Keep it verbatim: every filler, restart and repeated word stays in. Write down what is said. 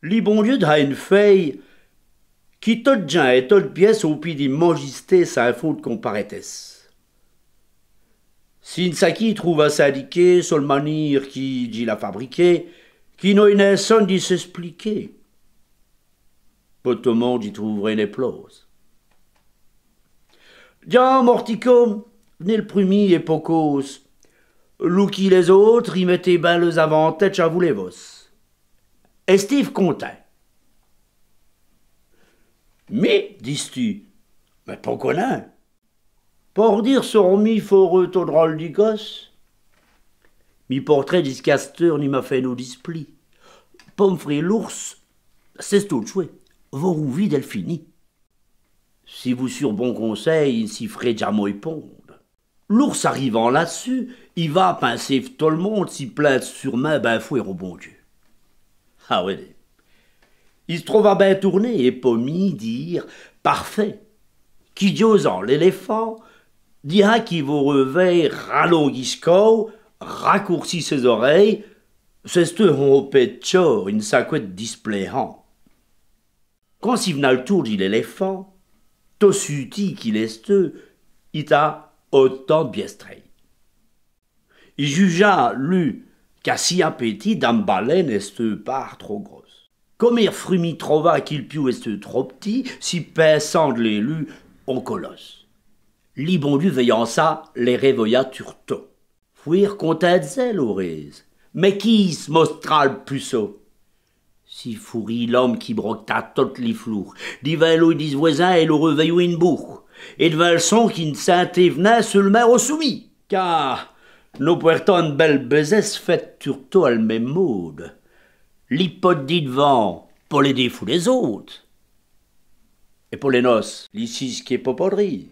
Li bon Diè d'a ène fèye qui tot djin èt tote pièce ont pî dè majesté sins fond d' comparetésse. Si ène saquî trouve a s'indiquer so l' manîre qui dj' l'a fabriqué, qu'i n'åye nin sogne di s'èspliquer, po tot l' monde dji trouverè ène plåce. Djans, Morticot, v'nez l' prumî èt po cåse. Loukîz lès-ôtes, rimètez bin leûs-avantèdjes avou lès vôsse. Èstez-ve contint ? Mi, dist-i, mins po co nin. Po r'dîre so, mi fåreû tot drole di gosse. Mi pårtrèt disqu'asteûre ni m'a fêt nou displi. Po m' fré l'oûrs, c'èst ôte tchwè, vos rouvîz dèl fini. Si vos sûrez bon consèy, i n' si frè jamês pônde. L'oûrs arivant la-d'ssus, i va, pinséve tot l' monde, si plinde surmint bin fwért å bon Diè. Ah wè. I s' trova bin toûrné èt po mî dîre, parfêt, qui djåzant l'èlèfant, dîha qu'i våreût vèy ralonguî s' côp, racoûrci sès-orèyes, c'èsteût on p'tit tchård, ène saqwè d' displêhant. Quand ci v'na l' toûr di l'èlèfant, tot sûtî qu'il èsteût, i t'a åtant d' bièstrèyes. I jûja, lu, qu'a si apétit dame balène èsteût pârt trop grosse. Comére frumî trova qui l' pioû èsteût trop p'tit, si pinsant d' l'êlu on colosse. Li bon Diè vèyant ça, lès rèvoya turtos. Fwért contints-ès, lårêze. Mins quî s' mostra l' pus sot ? Si foûrît l'ome qui brocta totes lès floûrs divins l' ôye di s' vwèzin, èl åreût vèyou ène bouhe. Èt divins l' son qui n' sintéve nin seûlemint å somî. Ca, nos pwèrtans ène bèle bèzèsse fête turtos al minme måde. Li pote di d'vant, po lès dêfôts dès-ôtes. Èt po lès noces, li cisse qu'èst po podrî.